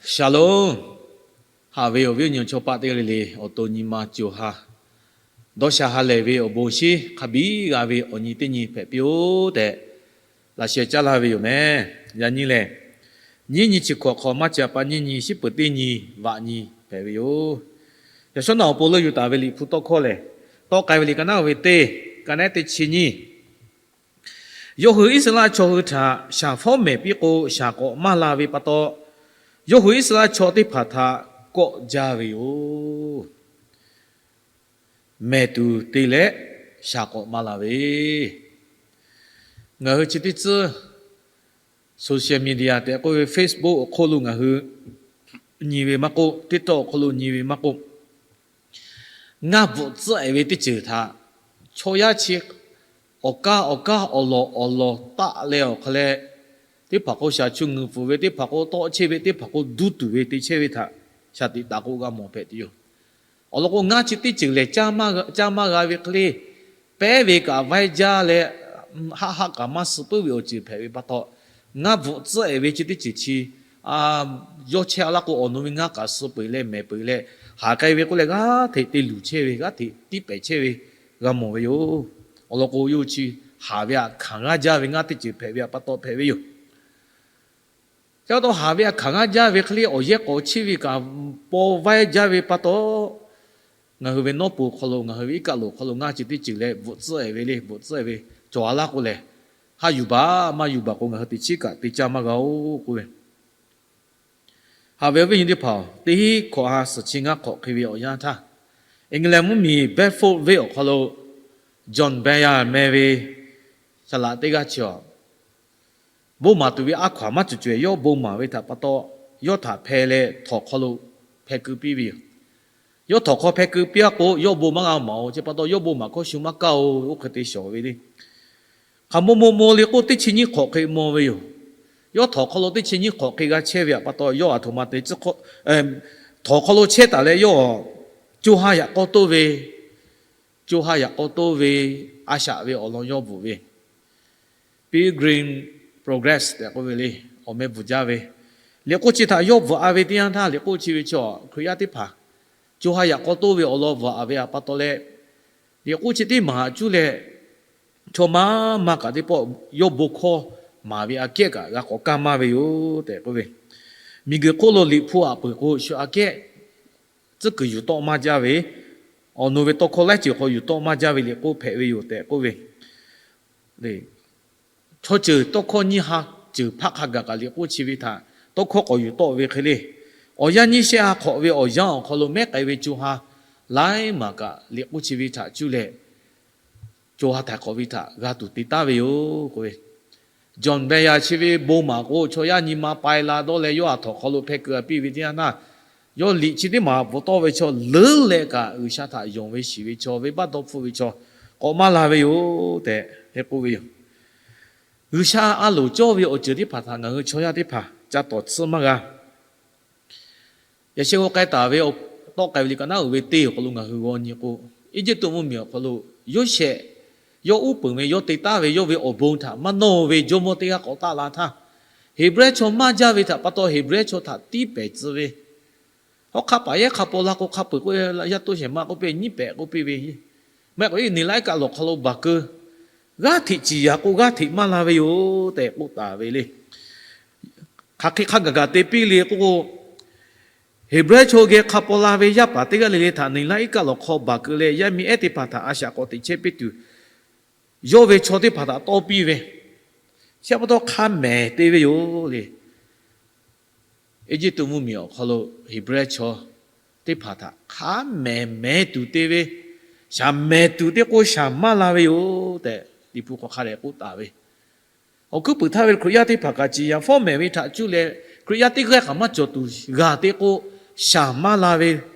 Shalom. Haꞈ ve awˬ viˉ awˬ nyi chaw paˆ teˇ g'aˇ le le, awˬ to nyi ma co ha dawˇ sha ha lehˬ ve awˬ bon shinˉ hk'a biˇ g'a ve awˬ nyi teˇ nyi hpehꞈ piˇ-oˆ tehꞈ, laꞈ sheh caˉ laˇ ve yoˬ mehˍ. Yaꞈ nyi lehˬ, nyiˇ nyi chi hkawꞈ hk'aw maˇ ca pa nyiˇ nyi shiˉ peuˬ teˇ nyi vaꞈ nyi hpehꞈ ve yoˬ. Yaꞈ shawˉ naꞈ awˬ pon leuˆ yuˬ taˍ ve Liꞈ hpu tawˇ hkawˇ lehˬ, tawˆ k'ai ve liꞈ ka naˉ ve teˇ, ka naˉ teˇ chi nyiˇ. Yawˇ hui Iˉsaˍreˍlaˆ chaw hui htaꞈ shaˍ fawˉ mehˍ piˇ k'o, shaˍ k'awꞈ maˇ la ve pa taw, yawˇ hui Iˉsaˍreˍlaˆ chaw teˇ hpaˍ htaꞈ kawˆ jaˇ ve yoˬ. Mehˍ tuˬ te leh shaˍ k'awꞈ maˇ la ve. Ngaˬ hui chi teˇ tcuhˉ social media tehꞈ k'oˆ ve Facebook awˬ hk'oˆ lo ngaˬ hui nyi ve maˇ k'oˆ, TikTok awˬ hk'oˆ lo nyi ve maˇ k'oˆ, ngaˇ bvuhꞈ tcuhˆ-ehˍ ve teˇ ceuˬ htaꞈ chaw yaˇ chi awˬ kaˇ awˬ kaˇ awˬ lawˬ awˬ lawˬ taˆ leh awˬ hk'a leh, teˇ hpaˍ k'o shaˍ chu ngeuˍ pfuhˍ ve, teˇ hpaˍ k'o tawˆ chehˇ ve, teˇ hpaˍ k'o duˇ tuˬ ve te chehˇ ve htaꞈ shaˍ tiꞈ taˍ k'o g'a mawˬ hpehꞈ tuˬ yoˬ. Awˬ lawn k'o, ngaˇ chi teˇ ceuˬ lehˬ caˇ maˇ g'a ve hk'e le, pehˉ ve kaꞈ vaiˇ jaˇ leh, haˆ haˆ kaꞈ maˇ suh puiˉ ve awˬ ceuˬ hpehꞈ ve pa taw, ngaˇ bvuhꞈ tcuhˆ-ehˍ ve chi teˇ ceuˬ chi yawˇ chehˇ a laˇ k'o, awˬ nu ve ngaˇ kaꞈ suh peuˬ leh mehˍ peuˬ leh, haˍ k'ai ve k'oˆ leh g'aˇ hteꞈ te luˬ chehˇ ve, g'aˇ hteꞈ tiˉ pehˍ chehˇ ve g'a mawˬ ve yoˬ. Awˬ lawn k'o, yawˇ chi haˍ ve aꞈ hkanˍ g'aˇ jaˇ ve ngaˇ teˇ ceuˬ hpehꞈ ve pa taw hpehꞈ ve yoˬ. Chi pa taw haˍ ve aꞈ hkanˍ g'aˇ jaˇ ve hk'e le, awˬ yehˇ k'awꞈ chiˇ ve kaꞈ paw vaiˇ jaˇ ve pa taw, ngaˬ hui ve nawˉ pon hk'aw lo, ngaˬ hui ve iˉ kaˆ loˍ hk'aw lo ngaˇ chi teˇ ceuˬ leh bvuhꞈ tcuhˆ-ehˍ ve le, bvuhꞈ tcuhˆ-ehˍ ve cawˬ a laˇ k'o lehˬ, haˆ yuˬ baˬ maˇ yuˬ baˬ k'o, ngaˬ hui teꞈ chiˉ kaꞈ te caˇ maˇ g'a-oˬ k'oˆ ve. Haꞈ ve awˬ viˉ nyi teˇ hpaˍ-oˬ, teˇ hinˉ hkawꞈ ha suhˍ chi ngaˇ hk'awꞈ hk'e ve awˬ yanˇ htaˇ, England mvuhˇmiˬ Bedford venˇ awˬ hk'aw lo John Ballard meh ve saˍ laꞈ teˇ g'aˇ chi awˬ bon maˍ tuˬ ve a hkaw-anˬ maˇ cawˬ cawˬ-ehˍ, yawˇ bon maˍ ve htaꞈ pa taw, yawˇ htaꞈ hpeh leh htawnˍ hk'aw lo hpeh keu piˇ ve yoˬ. Yawˇ htawnˍ hk'aw hpeh keu piˇ-a k'o, yawˇ bon maˇ g'a maˍ-oˬ. Chi pa taw yawˇ bon maˍ hkawˇ shu maˇ kaˇ-oˬ. Oˇ hk'e te shawˍ ve le. Hk'aˬ maw maw maw le k'oˆ, teˇ chi nyiˇ hk'awꞈ hk'e maw ve yoˬ. Yawˇ htawnˍ hk'aw lo teˇ chi nyiˇ hk'awꞈ hk'e g'a chehˇ ve pa taw, yawˇ aˬ htoꞈ ma te tcuhˉ hk'aw, htawnˍ hk'aw lo chehˇ taˍ leh, yawˇ co ha yaꞈ k'aw toˇ ve, co ha yaꞈ k'aw toˇ ve, a shaꞈ ve awˬ lawn yawˇ bvuhꞈ ve Pilgrim's Progress tehꞈ k'oˆ ve le, awˬ meh bvuhꞈ jaˇ ve. Liꞈ k'oˆ chi htaꞈ yawˇ bvuhꞈ-a ve teˇ yanˇ htaˇ, liꞈ k'oˆ chi ve chaw Hkriꞈ yaˇ teˇ hpaˍ co ha yaꞈ k'aw toˇ ve awˬ lawn bvuhꞈ-a ve pa taw leh, liꞈ k'oˆ chi teˇ maˬ haꞈ cuˇ leh, chaw maˇ maˇ kaꞈ teˇ pawˆ yawˇ bon hkawˇ maˍ ve aꞈ kehˉ kaꞈ g'a k'awꞈ kaˇ maˇ ve yoˬ tehꞈ k'oˆ ve. Miˬguiˬ hk'oˆ lo Liꞈ hpu aꞈ peuˬ k'o, shu aꞈ kehˉ tcuhˉ kuiˬ yuˬ tawˆ maˇ jaˇ ve, awˬ nu ve tawˇ hkawˇ laiˉ ceuˬ hk'aw yuˬ tawˆ maˇ jaˇ ve liꞈ k'oˆ hpehꞈ ve yoˬ tehꞈ k'oˆ ve. Chaw ceuˬ tawˇ hkawˇ nyiˇ ha ceuˬ hpaˆ hk'a gaˬ kaꞈ liꞈ k'oˆ chi ve htaꞈ tawˇ hkawˇ k'awꞈ yuˬ tawˆ ve hk'e le, awˬ yanˇ nyiˇ shehˆ ha hk'awꞈ ve awˬ yanˇ awˬ hk'aw lo mehˉ k'ai ve co ha laiˉ maˬ kaꞈ liꞈ k'oˆ chi ve htaꞈ cuˇ leh, co ha htaiˍ hk'awꞈ ve htaꞈ g'a tuˬ te taˍ ve yoˬ k'oˆ ve. John Ballard chi ve bon maˍ k'o, chaw yaˇ nyi ma pai la dawˇ leh yawˇ aˬ htawnˍ hk'aw lo hpeh keu-a piˇ ve teˇ yanˇ htaˇ, yawˇ liꞈ chi teˇ maˬ bvuhꞈ tawˆ ve chaw leuˉ leh kaꞈ G'uiˬsha htaꞈ yonˍ ve shiˍ ve chaw, venˇbaˆ dawˇ hpfuhˆ ve chaw k'awꞈ maˇ la ve yoˬ tehꞈ hk'e k'oˆ ve yoˬ. G'uiˬsha a loˍ cawˇ ve awˬ ceuˬ teˇ hpaˍ htaꞈ ngaˬ hui chaw yaˇ teˇ hpaˍ ca tawˍ tsuhˇ maˇ g'a. Yaꞈ sheh g'aw k'ai taˍ ve, tawˆ k'ai ve liꞈ ka naˉ uiˍ ve teˇ awˬ hk'aw lo ngaˬ hui g'aw nyi k'o, Eˇjiˇtuꞈ mvuhˇmiˬ awˬ hk'aw lo Yoˇsehꞈ yawˇ uˉ peunˍ ve, yawˇ te taˍ ve, yawˇ ve awˬ bon htaꞈ maˇ nawˇ ve jawˇmawˇ teˇ g'aˇ k'awꞈ taˆ la htaˇ, Heˍbrehˇ chaw maˇ jaˇ ve htaꞈ pa taw Heˍbrehˇ chaw htaꞈ tiˉ pehˍ tcuh ve, hawˉ hk'aˇ paˍ yehˉ hk'a paw la k'o, hk'a peuˬ k'oˆ ve, yaˇ toˇ shehˍ ma k'oˆ piˇ, nyiˉ pehˍ k'oˆ piˇ ve, maˇ heˆ k'o, neˬ laˇ iˉ kaˆ lawˬ hk'aw lo baˬ keu, g'aˇ hteꞈ ciˍ yaꞈ k'o g'aˇ hteꞈ maˇ la ve yoˬ tehꞈ k'oˆ taˍ ve le. Hk'aˬ hk'e hk'a gaˬ gaˬ te piˇ le k'oˆ k'o, Heˍbrehˇ chaw geh hk'a paw la ve yaˇ paˍ teˇ g'aˇ le le htaꞈ neˬ laˇ iˉ kaˆ lawˬ hk'aw baˬ keu leh, yaˇ miˇ ehˉ teˇ hpaˍ htaꞈ a shaꞈ k'awꞈ teꞈ chehˇ piˇ tuˬ, yawˇ ve chaw teˇ hpaˍ htaꞈ tawˇ piˇ ve, chi pa taw hk'a mehˍ te ve yoˬ le. Eˇjiˇtuꞈ mvuhˇmiˬ awˬ hk'aw lo Heˍbrehˇ chaw teˇ hpaˍ htaꞈ hk'a mehˍ mehˍ tuˬ te ve, shaˍ mehˍ tuˬ teˇ k'oˆ shaˍ maˇ la ve yoˬ tehꞈ, Liꞈ hpu hk'aw hk'a dehꞈ k'oˆ taˍ ve. Awˬ hkuiˉ puiˍ htaˇ ve Hkriꞈ yaˇ teˇ hpaˍ kaꞈ ciˍ yaꞈ fawˉ mehˍ ve htaꞈ cuˇ leh, Hkriꞈ yaˇ teˇ g'aˇ kaꞈ maˇ cawˬ tuˬ g'a teˇ k'oˆ shaˍ maˇ la ve,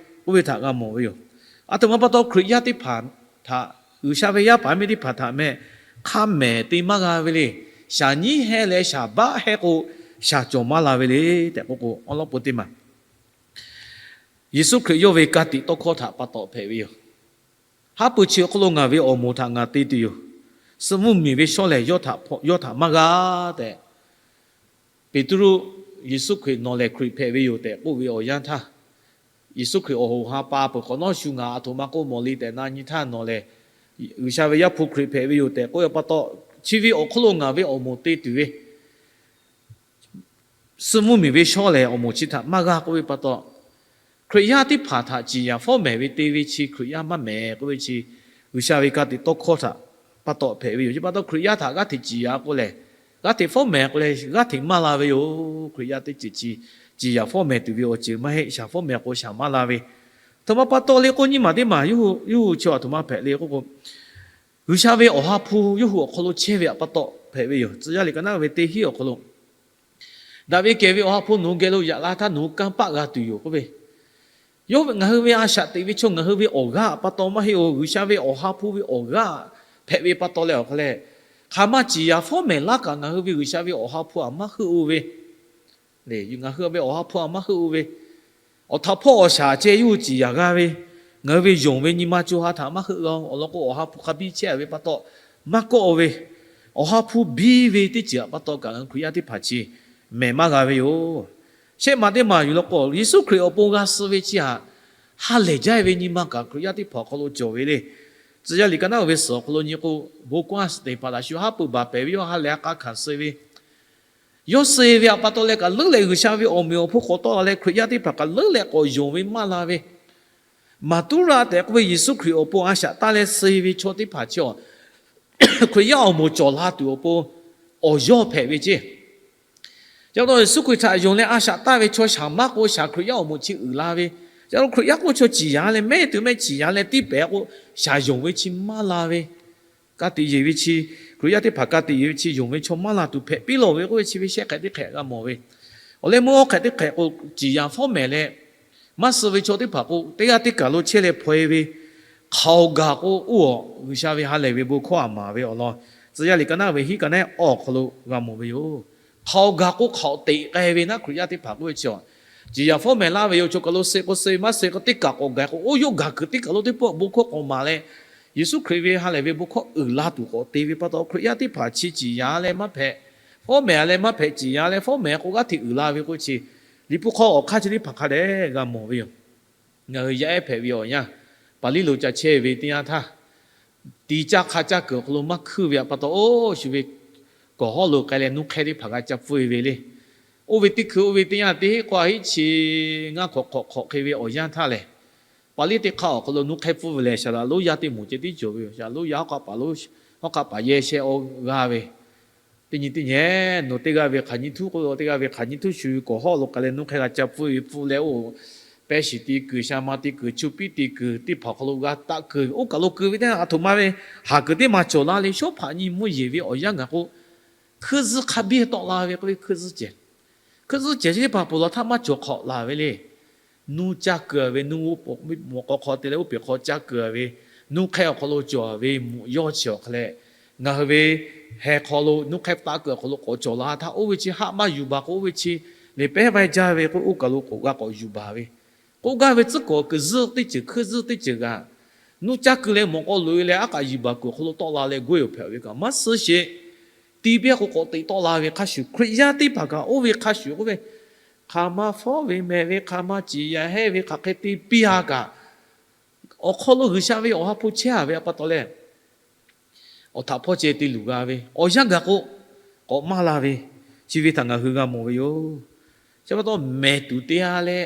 oˇ ve htaꞈ g'a mawˬ ve yoˬ. Aˬ htoꞈ ma pa taw Hkriꞈ yaˇ teˇ hpaˍ htaꞈ, G'uiˬsha ve yaˇ paˍ miˇ teˇ hpaˍ htaꞈ meh hk'a mehˍ te maˇ g'a ve le. Shaˍ nyiˉ hehˇ leh shaˍ baˆ hehˇ k'o, shaˍ cawˬ maˇ la ve le tehꞈ k'oˆ k'o, awˉ lawˉ pon teˇ maˬ Yeˍsuˆ Hkriꞈ yawˇ ve ka tiꞈ tawˇ hkawˇ htaꞈ pa taw hpehꞈ ve yoˬ. Haˉ pui chi awˬ hk'aw lo ngaˬ ve awˬ moˍ htaꞈ ngaˬ te tuˬ yoˬ. Suh mvuhˇmiˬ ve shawˉ lehˬ, yawˇ htaꞈ maˇ g'a tehꞈ, Peˍtruˆ Yeˍsuˆ Hkriꞈ nawˬ lehˬ Hkriꞈ hpehꞈ ve yoˬ tehꞈ k'oˆ ve awˬ yanˇ htaˇ, Yeˍsuˆ Hkriꞈ awˬ hoꞈ ha pa peuˬ hk'awꞈ nawˉ shu ngaˬ aˬ htoꞈ ma k'oˆ mawˬ le tehꞈ na nyi htaˇ, nawˬ lehˬ G'uiˬsha ve Yaˇ hpu Hkriꞈ hpehꞈ ve yoˬ tehꞈ k'oˆ ve pa taw, chi ve awˬ hk'oˆ lo ngaˬ ve awˬ moˍ te tuˬ ve suh mvuhˇmiˬ ve shawˉ lehˬ awˬ moˍ chi htaꞈ maˇ g'a k'oˆ ve pa taw, Hkriꞈ yaˇ teˇ hpaˍ htaꞈ ciˍ yanˍ fawˉ mehˍ ve te ve chi Hkriꞈ yaˇ maˇ mehˍ k'oˆ ve chi, G'uiˬsha ve ka tiꞈ tawˇ hkawˇ htaꞈ pa taw hpehꞈ ve yoˬ. Chi pa taw Hkriꞈ yaˇ htaꞈ g'aˇ hteꞈ ciˍ yanˍ k'o lehˬ, g'aˇ hteꞈ fawˉ mehˍ k'o lehˬ, g'aˇ hteꞈ maˇ la ve yoˬ. Hkriꞈ yaˇ teˇ ceuˬ chi ciˍ yanˍ fawˉ mehˍ tuˬ ve awˬ ceuˬ maˇ heˆ. Shaˍ fawˉ mehˍ k'o shaˍ maˇ la ve. Aˬ htoꞈ ma pa taw le k'o, nyiˇ maˬ teˇ maˬ yawˇ hui chi aˬ htoꞈ ma hpehꞈ le k'oˆ k'o, G'uiˬsha ve awˬ ha hpu yawˇ hui awˬ hk'aw lo chehˇ ve pa taw hpehꞈ ve yoˬ. Tcuh yaˇ liꞈ ka naˉ ve teˇ hinˉ awˬ hk'aw lo, Daꞈ ve kehˬ ve awˬ ha hpu nawˬ hui geh lo yaꞈ la htaˇ nawˬ hui kanˇ paˆ g'a tuˬ yoˬ k'oˆ ve, yawˇ ngaˬ hui ve a shaꞈ teꞈ ve chaw ngaˬ hui ve awˬ g'aˇ pa taw maˇ heˆ-oˬ. G'uiˬsha ve awˬ ha hpu ve awˬ g'aˇ hpehꞈ ve pa taw leh awˬ hk'a lehˬ, hk'aˬ ma ciˍ yanˍ fawˉ mehˍ laˇ kaꞈ ngaˬ hui ve G'uiˬsha ve awˬ ha hpu aˬ maˇ heuˆ-o ve le. Ngaˬ hui ve awˬ ha hpu aˬ maˇ heuˆ-o ve, awˬ htaꞈ hpawˇ awˬ shaˍ ceh yawˇ hui ciˍ yanˍ g'a ve, ngaˬ hui ve yonˍ ve nyi ma co ha htaꞈ maˇ heuˆ g'a-o. Awˬ lawn k'o, awˬ ha hpu hk'a biˇ chehˇ ve pa taw maˇ kawˆ-o ve, awˬ ha hpu biˇ ve teˇ ceuˬ pa taw kaꞈ ngaˬ hui Hkriꞈ yaˇ teˇ hpaˍ chi mehˍ maˇ g'a ve yoˬ. Shehˆ maˬ teˇ maˬ yuˬ law k'o, Yeˍsuˆ Hkriꞈ awˬ pon g'a suh ve chi htaꞈ ha lehˬ jaˇ ve nyi ma kaꞈ Hkriꞈ yaˇ teˇ hpaˍ awˬ hk'aw lo cawˬ ve le. Tcuh yaˇ liꞈ ka naˉ ve suhˍ awˬ hk'aw lo nyi k'o, bon kawˇ a suhˍ teˇ hpaˍ laꞈ shu haˉ pui baˬ pehˍ ve yawˇ ha lehˬ a k'a hkanˍ suh ve, yawˇ suh ve pa taw leh kaꞈ leuˉ leh G'uiˬsha ve awˬ meꞈ awˬ hponˇ k'awꞈ tawˆ la leh Hkriꞈ yaˇ teˇ hpaˍ kaꞈ leuˉ leh k'awꞈ yonˍ ve maˇ la ve, Maˍtuˉraˆ tehꞈ k'oˆ ve Yeˍsuˆ Hkriꞈ awˬ pon a shaꞈ taˇ leh suh ve chaw teˇ hpaˍ chi a, Hkriꞈ yaˇ awˬ moˍ cawˬ la tuˬ awˬ pon awˬ yawˇ hpehꞈ ve ceˇ. Ca pa taw Yeˍsuˆ Hkriꞈ htaꞈ yonˍ leh a shaꞈ taˇ ve chaw shaˍ maˇ k'o shaˍ Hkriꞈ yaˇ awˬ moˍ chi uiˍ la ve, ca pa taw Hkriꞈ yaˇ k'oˆ chaw ciˍ yanˍ leh mehˉ tuˬ mehˉ ciˍ yanˍ leh tiˇ pehˍ k'o, shaˍ yonˍ ve chi maˇ la ve, ka tiꞈ yeˬ ve chi, Hkriꞈ yaˇ teˇ hpaˍ ka tiꞈ yeˬ ve chi yonˍ ve chaw maˇ la tuˬ hpehꞈ piˇ lawˬ ve k'oˆ ve chi ve shehˆ hk'e teˇ hk'e g'a mawˬ ve. Awˬ leh meuˇ awˬ hk'e teˇ hk'e k'o, ciˍ yanˍ fawˉ mehˍ leh maˇ suh ve chaw teˇ hpaˍ k'o, teˇ g'aˇ teˇ kaˬ lo chehˇ leh hpaw-e ve, hk'aoˍ gaˬ k'o oˇ a G'uiˬsha ve ha lehˬ ve bon hkawˇ aˬ maˍ ve awˬ lawn, Tcuh yaˇ liꞈ ka naˉ ve hiˉ ka naˉ awˬ hk'aw lo g'a mawˬ ve yoˬ. Hk'aoˍ gaˬ k'o hk'aoˍ teꞈ k'ai ve naˉ Hkriꞈ yaˇ teˇ hpaˍ k'oˆ ve chi a, ciˍ yanˍ fawˉ mehˍ laˇ ve yoˬ. Chaw kaˬ lo suh k'o suh ve, maˇ suh k'o teˇ kaˬ k'awꞈ gaˬ k'o, oˇ yawˇ gaˬ kuiˬ teˇ kaˬ lo teˇ pawˆ bon hkawˇ k'awꞈ maˍ leh, Yeˍsuˆ Hkriꞈ ve ha lehˬ ve bon hkawˇ uiˍ la tuˬ k'awꞈ te ve pa taw, Hkriꞈ yaˇ teˇ hpaˍ chi ciˍ yanˍ leh maˇ hpehꞈ, fawˉ mehˍ leh maˇ hpehꞈ, ciˍ yanˍ leh fawˉ mehˍ k'o g'aˇ hteꞈ uiˍ la ve k'oˆ ve chi, Liꞈ hpu hk'aw awˬ hk'aˇ chi teˇ hpaˍ hk'a dehꞈ g'a mawˬ ve yoˬ. Ngaˬ hui yaˇ ehˉ hpehꞈ ve awˬ yanˇ, paˍ liˇ lo ca chehˇ ve teˇ yanˇ htaˇ, ti caˇ hk'a caˇ kuiˬ awˬ hk'aw lo maˇ hkuiˇ ve pa taw, oˇ shu ve kawˬ hawˉ lo k'ai leh nuˇ hk'ehˇ teˇ hpaˍ g'a ca pfuhˇ ve le. Oˇ ve teˇ hkui oˇ ve teˇ yanˇ teˇ hinˉ k'awˇ hiˉ chi ngaˇ hk'awꞈ hk'awꞈ hk'awꞈ hk'e ve awˬ yanˇ htaˇ lehˬ, paˍ liˇ teˇ hk'aˇ awˬ hk'aw lo nuˇ hk'ehˇ pfuhˇ ve lehˬ, shaˍ laꞈ lonˉ yaˇ teˇ moˍ ceh tiˉ cawˬ ve yoˬ. Shaˍ laꞈ lonˉ yaˇ hawˉ k'aˆ paˍ lo, hawˉ k'aˆ paˍ yehˇ shehˆ aw g'a ve, teˇ nyi teˇ nyi, nawˬ teˇ g'aˇ ve hk'aˬ nyi htuˉ k'oˆ ve, teˇ g'aˇ ve hk'aˬ nyi htuˉ shu kawˬ hawˉ lo k'ai leh nuˇ hk'ehˇ g'a ca pfuhˇ ve pfuhˇ leh, oˇ pehˇ shiˍ ti kuiˬ, sha ma ti kuiˬ, chu piˉ ti kuiˬ teˇ hpaˍ awˬ hk'aw lo g'a taˆ keu ve. Oˇ kaˬ lo keu ve teˇ yanˇ aˬ htoꞈ ma ve haˍ kuiˬ teˇ maˬ cawˬ la le. Shawˉ hpaꞈ nyi mvuhˇ yeˬ ve awˬ yanˇ gaˬ k'o, hkuiˇ zuhˇ hk'a biˇ tawˆ la ve k'oˆ ve hkuiˇ zuhˇ cehˬ, hkuiˇ zuhˇ cehˬ chi teˇ hpaˍ ponˬ laˬ htaˇ maˇ cawˬ hk'awꞈ laˬ ve le. Nuˇ caˇ keu ve, nuˇ mawꞈ k'aw hk'aw te leh oˇ peˬ hk'aw caˇ keu ve, nuˇ hk'ehˇ awˬ hk'aw lo cawˬ ve mvuhꞈ yawˇ chi awˬ hk'a leh, ngaˬ hui ve heh hk'aw lo nuˇ hk'ehˇ taˆ keu awˬ hk'aw lo k'awꞈ cawˬ la htaˇ, oˇ ve chi haˆ maˇ yuˬ baˬ k'o, oˇ ve chi liꞈ pehˉ vaiˇ jaˇ ve k'o, oˇ kaˬ lo k'awꞈ g'a k'awꞈ yuˬ baˬ ve. K'oˆ gaˇ ve tcuhˉ kawꞈ kuiˬ zuhˇ teˇ ceuˬ, hkuiˇ zuhˇ teˇ ceuˬ g'aꞈ, nuˇ caˇ keu leh mawꞈ k'aw loꞈ-e leh aˉ k'aꞈ yuˬ baˬ kuiˬ awˬ hk'aw lo tawˆ la leh g'oˇ yoˬ hpehꞈ ve kaꞈ maˇ suh sheˍ. Ti piˇ k'o k'awꞈ teꞈ tawˆ la ve hk'a shuˍ, Hkriꞈ yaˇ teˇ hpaˍ kaꞈ oˇ ve hk'a shuˍ k'oˆ ve, hk'aˬ ma fawˉ ve mehˍ ve, hk'aˬ ma ciˍ yanˍ hehnˇ ve, hk'aˬ hk'e te piˇ-a kaꞈ, awˬ hk'aw lo G'uiˬsha ve awˬ ha hpu chehˇ-a ve pa taw leh, awˬ htaꞈ hpawˇ ceh te luˬ g'a ve, awˬ yanˇ gaˬ k'o k'awꞈ maˇ la ve, chi ve htaꞈ ngaˬ hui g'a mawˬ ve yoˬ. Chi pa taw mehˍ tuˬ teˇ g'aˇ leh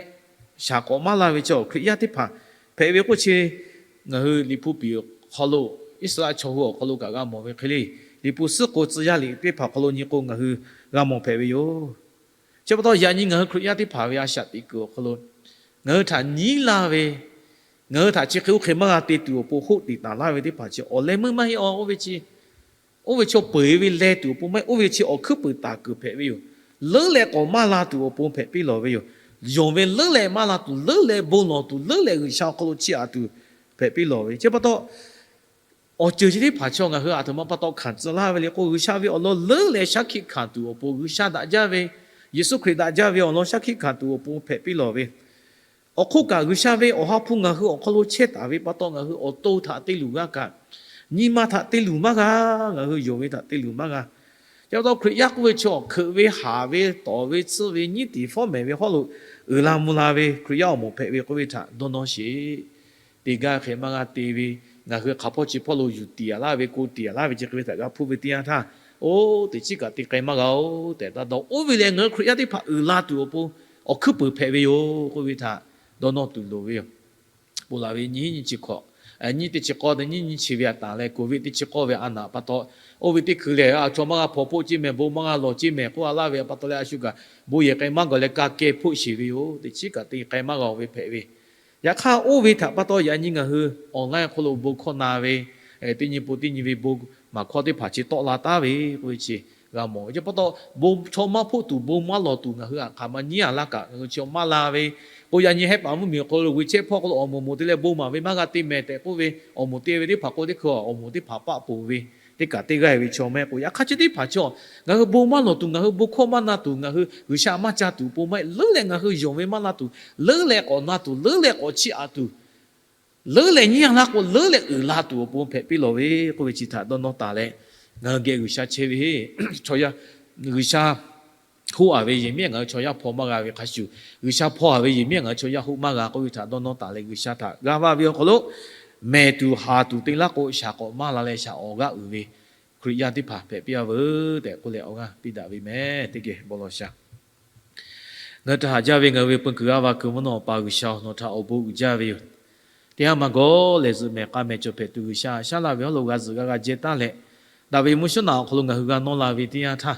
shaˍ k'awꞈ maˇ la ve chaw Hkriꞈ yaˇ teˇ hpaˍ hpehꞈ ve k'oˆ chi, ngaˬ hui Liꞈ hpu piˍ awˬ hk'aw lo, Iˉsaˍreˍlaˆ chaw hui awˬ hk'aw lo kaꞈ g'a mawˬ ve hk'e le. Liꞈ hpu suhˉ k'o tcuh yaˇ liꞈ teˇ hpaˍ awˬ hk'aw lo nyi k'o ngaˬ hui g'a mawˬ hpehꞈ ve yoˬ. Chi pa taw yaꞈ nyi ngaˬ hui Hkriꞈ yaˇ teˇ hpaˍ ve a shaꞈ teꞈ kuiˬ awˬ hk'aw lo ngaˬ hui htaꞈ nyiˉ laˇ ve, ngaˬ hui htaꞈ chi hk'e oˇ hk'e maˇ g'a te tuˬ awˬ pon hoˆ tiꞈ taˍ laˇ ve teˇ hpaˍ chi awˬ leh meuˇ maˇ heˆ-a. Oˇ ve chi, oˇ ve chaw peu-eˬ ve leh tuˬ awˬ pon maˇ heˆ, oˇ ve chi awˬ hkuiˉ puiˍ taˍ kuiˬ hpehꞈ ve yoˬ. Leuˉ leh k'awꞈ maˇ la tuˬ awˬ pon hpehꞈ piˇ lawˬ ve yoˬ. Yonˍ ve leuˉ leh maˇ la tuˬ, leuˉ leh bon lawˬ tuˬ, leuˉ leh G'uiˬsha awˬ hk'aw lo chiˇ aꞈ tuˬ hpehꞈ piˇ lawˬ ve. Chi pa taw awˬ ceuˬ chi teˇ hpaˍ chaw ngaˬ hui aˬ htoꞈ ma pa taw hkanˍ tcuh laˇ ve le k'o, G'uiˬsha ve awˬ lawn leuˉ leh shaˉ hkiˆ hkanˍ tuˬ awˬ pon, G'uiˬsha daꞈ jaˇ ve, Yeˍsuˆ Hkriꞈ daꞈ jaˇ ve awˬ lawn shaˉ hkiˆ hkanˍ tuˬ awˬ pon hpehꞈ piˇ lawˬ ve. Awˬ hk'oˆ kaꞈ G'uiˬsha ve awˬ ha hpu ngaˬ hui awˬ hk'aw lo chehˇ taˍ ve pa taw, ngaˬ hui awˬ to htaꞈ te luˬ g'a kaꞈ, nyi ma htaꞈ te luˬ maˇ g'a. Ngaˬ hui yonˍ ve htaꞈ te luˬ maˇ g'a. Chi pa taw Hkriꞈ yaˇ k'oˆ ve chaw hkeuꞈ ve, haˍ ve, tawˍ ve, tsuhˇ ve, nyiˉ tiˍ fawˉ mehˍ ve hawˉ lo uiˍ la mvuh la ve Hkriꞈ yaˇ awˬ moˍ hpehꞈ ve k'oˆ ve htaꞈ dawˇ nawˇ sheˍ. Te gaˇ hk'e maˇ g'a te ve, ngaˬ hui hk'aˬ hpawˇ chi hpawˇ lo yuˬ tiˍ a laˇ ve, ko tiˍ a laˇ ve chi hk'e ve htaꞈ g'a hpuˇ ve teˇ yanˇ htaˇ, oˇ teˇ chiˉ kaꞈ te k'ai maˇ g'a-oˬ tehꞈ taˇ dawˇ. Oˇ ve lehˬ, ngaˬ hui Hkriꞈ yaˇ teˇ hpaˍ uiˍ la tuˬ awˬ pon awˬ hkuiˉ puiˍ hpehꞈ ve yoˬ k'oˆ ve htaꞈ dawˇ nawˇ tuˬ loˍ ve yoˬ. Ponˬ laˬ ve nyiˇ nyiˇ chi hk'awꞈ, nyiˇ teˇ chi k'awˇ, nyiˇ nyiˇ chi ve a taˍ leh, COVID teˇ chi k'awˇ ve a naˍ pa taw, oˇ ve teˇ hkui lehˬ, a chaw maˇ g'a hpawnˬ hpoˆ ceˇ mehˍ, bon maˇ g'a lawˬ ceˇ mehˍ k'oˆ a laˇ ve pa taw leh, a shu kaꞈ bon yehˬ k'ai maˇ g'a leh ka keh hpoˆ sheˍ ve yoˬ. Teˇ chiˉ kaꞈ te k'ai maˇ g'a-oˬ ve hpehꞈ ve. Yaꞈ hk'aˇ, oˇ ve htaꞈ pa taw yaꞈ nyi ngaˬ hui online awˬ hk'aw lo bon hkawˇ na ve, teˇ nyi pon teˇ nyi ve bon maˍ hkawˇ teˇ hpaˍ chi tawˆ la taˉ ve k'oˆ ve chi g'a mawˬ ve. Chi pa taw, bon chaw maˇ hpoˆ tuˬ, bon maˇ lawˬ tuˬ ngaˬ hui aꞈ hk'aˬ ma nyiˉ a laˇ kaꞈ ngaˬ hui chi maˇ la ve k'o, yaꞈ nyi hehˉ paˍ mvuhˇ miˬ awˬ hk'aw lo g'uiˬ chehˇ hpawˇ hk'aw lo awˬ moˍ moˍ te leh bon maˍ ve maˇ g'a te mehˍ tehꞈ k'oˆ ve, awˬ moˍ te ve teˇ hpaˍ k'o teˇ hkui awˬ moˍ teˇ hpaˍ paˆ poˬ ve teˇ kaꞈ teˇ g'aˇ ve chaw mehˍ k'o, yaꞈ hk'aˇ chi teˇ hpaˍ chaw ngaˬ hui bon maˇ lawˬ tuˬ, ngaˬ hui bon hkawˇ maˇ na tuˬ, ngaˬ hui G'uiˬsha maˇ ca tuˬ pon maˇ heˆ, leuˉ leh ngaˬ hui yonˍ ve maˇ na tuˬ, leuˉ leh k'awꞈ na tuˬ, leuˉ leh k'awꞈ chiˇ aꞈ tuˬ, leuˉ leh nyiˇ a laˇ k'o leuˉ leh uiˍ la tuˬ awˬ pon hpehꞈ piˇ lawˬ ve k'oˆ ve chi htaꞈ dawˇ nawˇ taˍ leh, ngaˬ hui geh G'uiˬsha chehˇ ve, chaw yaˇ, G'uiˬsha hoˆ a ve yehˬ miˉ ngaˬ hui chaw yaˇ hpaw maˇ g'a ve hk'a shuˍ, G'uiˬsha hpaw a ve yehˬ miˉ ngaˬ hui chaw yaˇ hoˆ maˇ g'a k'oˆ ve htaꞈ dawˇ nawˇ taˍ leh, G'uiˬsha htaꞈ g'a vaˇ ve awˬ hk'aw lo mehˍ tuˬ haˍ tuˬ te laˇ k'o, shaˍ k'awꞈ maˇ la leh shaˍ awˬ g'aˇ uiˍ ve Hkriꞈ yaˇ teˇ hpaˍ hpehꞈ piˇ a veuˬ tehꞈ k'oˆ leh awˬ g'aˇ piˇ daꞈ ve mehˍ. Teˇ geh bon lawˬ shaˍ. Ngaˬ hui htaꞈ haꞈ jaˇ ve ngaˬ hui ve peu kuiˬ g'aˇ va kuiˬ mvuhˇ naw Awˬ pa G'uiˬsha-oˬ, nawˬ htaꞈ awˬ bon uiˍ jaˇ ve yoˬ. Teˇ haˉ maˇ gawˬ lehˬ, zuhꞈ mehˍ k'a mehˍ cawˬ hpehꞈ tuˬ G'uiˬsha shaˉ laˇ ve hawˉ lo g'a zuhꞈ g'a g'a jehˇ taˉ leh, daꞈ ve mvuhˇ shuˉ naꞈ awˬ hk'aw lo ngaˬ hui g'a nawˇ la ve teˇ yanˇ htaˇ,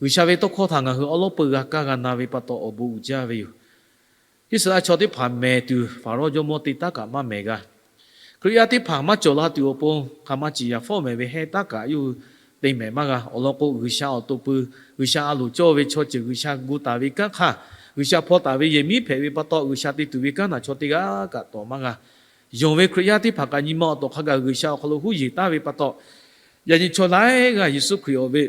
G'uiˬsha ve tawˇ hkawˇ htaꞈ ngaˬ hui awˉ lawˉ peu g'a kaˇ g'a na ve pa taw awˬ bon uiˍ jaˇ ve yoˬ. Iˉsaˍreˍlaˆ chaw teˇ hpaˍ mehˍ tuˬ Faˍrawˇ jawˇmawˇ te taˉ kaꞈ maˇ mehˍ g'a. Hkriꞈ yaˇ teˇ hpaˍ maˇ cawˬ la tuˬ awˬ pon hk'aˬ ma ciˍ yaꞈ fawˉ mehˍ ve heh taˉ kaꞈ yawˇ hui te mehˍ maˇ g'a. Awˬ lawn k'o, G'uiˬsha awˬ to pui, G'uiˬsha a loˍ cawˇ ve chaw ceuˬ G'uiˬsha gu taˍ ve kanˉ hk'aˇ, G'uiˬsha hpaw taˍ ve yehˬ miˉ hpehꞈ ve pa taw, G'uiˬsha te tuˬ ve kanˉ naˬ chaw teˇ g'aˇ kaꞈ tawˍ maˇ g'a. Yonˍ ve Hkriꞈ yaˇ teˇ hpaˍ kaꞈ nyi ma awˬ tawˍ hk'a gaˬ G'uiˬsha awˬ hk'aw lo huˉ yeˬ taˍ ve pa taw, yaꞈ nyi chaw laiˉ g'aˇ Yeˍsuˆ Hkriꞈ awˬ ve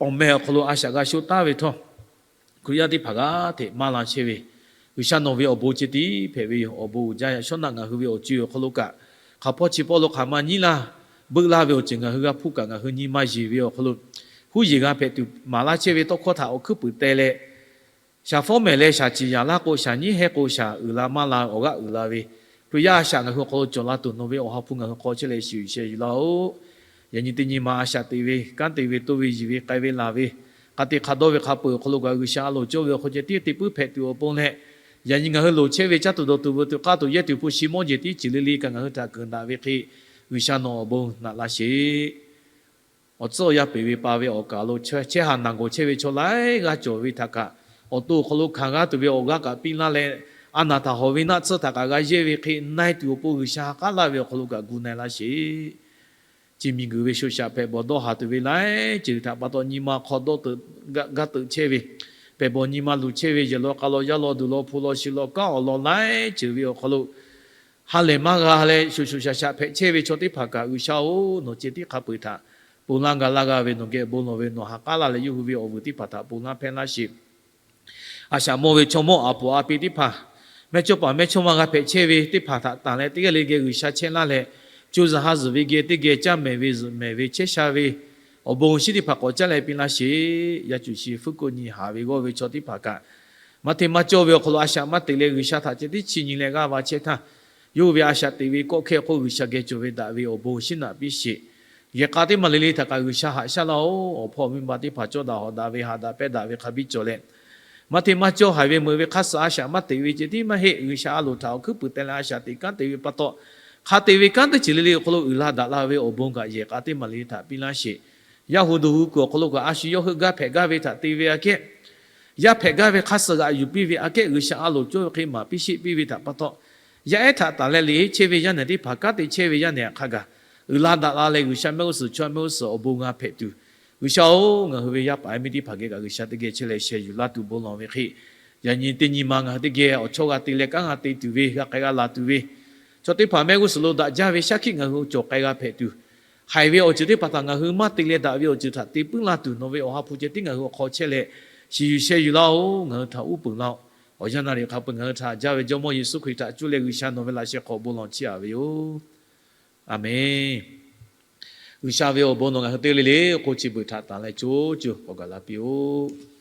awˬ meh awˬ hk'aw lo a shaꞈ g'a sho taˍ ve htawˇ, Hkriꞈ yaˇ teˇ hpaˍ g'aˇ hteꞈ maˇ la chehˇ ve, G'uiˬsha nawˬ ve awˬ bon ceh tiˉ hpehꞈ ve yoˬ. Awˬ bon uiˍ jaˇ. Yaꞈ shawˉ naꞈ ngaˬ hui ve awˬ co-e awˬ hk'aw lo kaꞈ, hk'aˬ hpawˇ chi pawˆ lo hk'aˬ ma nyiˉ laˇ, beuˆ laˇ ve awˬ ceuˬ ngaˬ hui g'a hpuˇ kaꞈ, ngaˬ hui nyi ma yeˬ ve awˬ hk'aw lo huˉ yeˬ g'a hpehꞈ tuˬ maˍ laˇ chehˇ ve tawˇ hkawˇ htaꞈ awˬ hkuiˉ puiˍ teh leh, shaˍ fawˉ mehˍ leh shaˍ ciˍ yaꞈ laˇ k'o, shaˍ nyiˉ heh k'o, shaˍ uiˍ la maˇ la awˬ g'aˇ uiˍ la ve, Hkriꞈ yaˇ a shaꞈ ngaˬ hui awˬ hk'aw lo cawˬ la tuˬ nawˬ ve Awˬ ha hpu ngaˬ hui hk'aw chehˇ leh shiˍ yuˬ sheh yuˬ laˇ-oˆ. Yaꞈ nyi teˇ nyi ma a shaꞈ teꞈ ve, kanˉ te ve, toˇ ve, yiˬ ve, k'ai ve, laˬ ve, hk'a te hk'a dawˇ ve hk'a peuˬ awˬ hk'aw lo kaꞈ G'uiˬsha a loˍ cawˇ ve awˬ hk'aw ceh tiˉ te puiˉ hpehꞈ tuˬ awˬ pon leh, yaꞈ nyi ngaˬ hui loˍ chehˇ ve caˇ tuˬ dawˬ tuˬ veuꞈ tuˬ k'aˇ tuˬ yehˇ tuˬ hpu shi mawˇ jeˬ tiˉ ciˬ le le kaꞈ ngaˬ hui htaꞈ keunˍ daꞈ ve hk'e, G'uiˬsha nawˬ awˬ bon naꞈ laˇ sheˍ. Awˬ tcuhˉ awˬ yanˇ peˬ ve pa ve awˬ kaˍ lo chehˇ haˍ naˬ gawˬ chehˇ ve chaw laiˉ g'aˇ cawˬ ve htaꞈ kaꞈ, awˬ to awˬ hk'aw lo hkanˍ g'aˇ tuˬ ve awˬ g'aˇ kaꞈ piˇ laˇ leh, a naˍ htaꞈ hawˍ ve naˆ tsuhˇ htaꞈ kaꞈ g'a yehˇ ve hk'e na e tuˬ awˬ pon G'uiˬsha ha k'aˉ laˇ ve awˬ hk'aw lo kaꞈ gu na e laˇ sheˍ. Chi miˬguiˬ ve shoˍ shaꞈ hpehꞈ bawˬ dawˇ haˍ tuˬ ve laiˉ ceuˬ htaꞈ pa taw nyi ma hk'aw dawˇ teuꞈ, gaˇ teuꞈ chehˇ ve, hpehꞈ bawˬ nyi ma luˬ chehˇ ve, yehˬ law k'a law yaˇ law duˬ law hpu law shi law kanˉ awˬ lawn laiˉ ceuˬ ve awˬ hk'aw lo ha lehˬ maˇ g'a leh shoˍ shoˍ shaˍ shaꞈ hpehꞈ chehˇ ve chaw teˇ hpaˍ kaꞈ G'uiˬsha-oˬ, nawˬ ceh tiˉ hk'a peu-eˬ htaꞈ ponˬ laˇ ga laˇ g'a ve nawˬ geh bon lawˬ ve nawˬ ha k'aˉ laˇ leh yawˇ hui ve awˬ vuiˬ teˇ hpaˍ htaꞈ ponˬ laˇ hpehˇ laˇ sheˍ. A shaꞈ mawˇ ve chaw mawˇ aˬ poˍ a pi teˇ hpaˍ, mehˇchawˇpaˍ mehˇchawˇma g'a hpehꞈ chehˇ ve teˇ hpaˍ htaꞈ tanˬ leh teˇ g'aˇ le geh G'uiˬsha chehˇ laˇ leh, co zuhˬ ha zuhˬ ve geh teˇ geh caˇ mehˍ ve zuhꞈ mehˍ ve chehˇ sha ve awˬ bon awˬ shinˉ teˇ hpaˍ k'awꞈ caˇ leh piˇ laˇ sheˍ. Yaˇ cuˬ shi fuˉ k'oˆ nyi haˍ ve g'awˇ ve chaw teˇ hpaˍ kaꞈ, maˇ hteˇ maˇ cawˇ ve awˬ hk'aw lo a shaꞈ maˇ teꞈ leh G'uiˬsha htaꞈ ceh tiˉ chi nyi leh g'aˇ va chehˇ htaˇ, yawˇ hui ve a shaꞈ teꞈ ve kawˆ hkehˇ hk'oˆ G'uiˬsha geh cawˬ ve daꞈ ve awˬ bon awˬ shinˉ naꞈ piˇ sheˍ. Yehˬ k'a teˇ maˬ le le htaꞈ kaꞈ G'uiˬsha haꞈ shaˉ laˇ-oˬ. Awˬ hpawˇ miˇ ma teˇ hpaˍ cawˇ daꞈ hawꞈ daꞈ ve haꞈ daꞈ pehˇ daꞈ ve hk'a biˇ cawˬ leh, maˇ hteˇ maˇ cawˇ haiˬ ve meuꞈ ve hk'aˇ suh a shaꞈ maˇ teꞈ ve ceh tiˉ maˇ heˆ. G'uiˬsha a loˍ htaꞈ awˬ hkuiˉ puiˍ teh leh a shaꞈ teꞈ kanˉ te ve pa taw, hk'a te ve kanˉ teˇ ceuˬ le le awˬ hk'aw lo uiˍ la daꞈ la ve awˬ bon kaꞈ yehˬ k'a teˇ maˬ le le htaꞈ piˇ laˇ sheˍ. Yaˇ hu duˬ hu kuiˬ awˬ hk'aw lo kaꞈ a shu yawˇ hui gaˇ hpehꞈ gaˇ ve htaꞈ te ve aꞈ kehˉ, yaˇ hpehꞈ gaˇ ve hk'aˇ suh g'aꞈ yuˬ piˇ ve aꞈ kehˉ G'uiˬsha a loˍ cawˇ ve hk'e maˍ piˇ sheˆ piˇ ve htaꞈ pa taw, yaˇ ehˉ htaꞈ tanˬ leh liꞈ heˆ chehˇ ve yaˇ nehˬ teˇ hpaˍ kanˉ te chehˇ ve yaˇ nehˬ hk'a gaˬ uiˍ la daꞈ la leh G'uiˬsha mehˆ g'uˇ suhˍ chaw mehˆ g'uˇ suhˍ awˬ bon g'a hpehꞈ tuˬ, G'uiˬsha-oˬ, ngaˬ hui ve yaˇ paˍ yaˇ miˇ teˇ hpaˍ geh kaꞈ G'uiˬsha teˇ geh chehˇ leh sheh yuˬ laˇ tuˬ bon lawˬ ve hk'e, yaꞈ nyi teˇ nyi ma ngaˬ hui teˇ geh awˬ chawˇ g'a te leh kanˉ g'a te tuˬ ve g'a k'ai g'a laˬ tuˬ ve, chaw teˇ hpaˍ mehˆ g'uˇ suhˍ lo daꞈ jaˇ ve shaˉ hkiˆ ngaˬ hui cawˬ k'ai g'a hpehꞈ tuˬ, haiˬ ve awˬ ceuˬ teˇ hpaˍ htaꞈ ngaˬ hui maˇ te leh daꞈ ve awˬ ceuˬ htaꞈ te puiˉ laˇ tuˬ nawˬ ve awˬ ha hpu ceh tiˉ ngaˬ hui awˬ hk'aw chehˇ leh shiˍ yuˬ sheh yuˬ laˇ-oˬ. Ngaˬ hui htaꞈ uˉ peunˍ laˇ-oˬ. Awˬ yanˇ naˍ riˍ hk'a peu-eˬ ngaˬ hui htaꞈ haꞈ jaˇ ve Jawˇmawˇ Yeˍsuˆ Hkriꞈ htaꞈ cuˇ leh G'uiˬsha nawˬ ve laꞈ sheh hk'aw bon lawˬ chiˇ aꞈ ve yoˬ. Aˬmenˍ. G'uiˬsha ve awˬ bon nawˬ ngaˬ hui teˇ g'aˇ le le k'o chi beuꞈ htaꞈ tanˍ leh co co k'awꞈ gaˬ la piˇ-oˆ.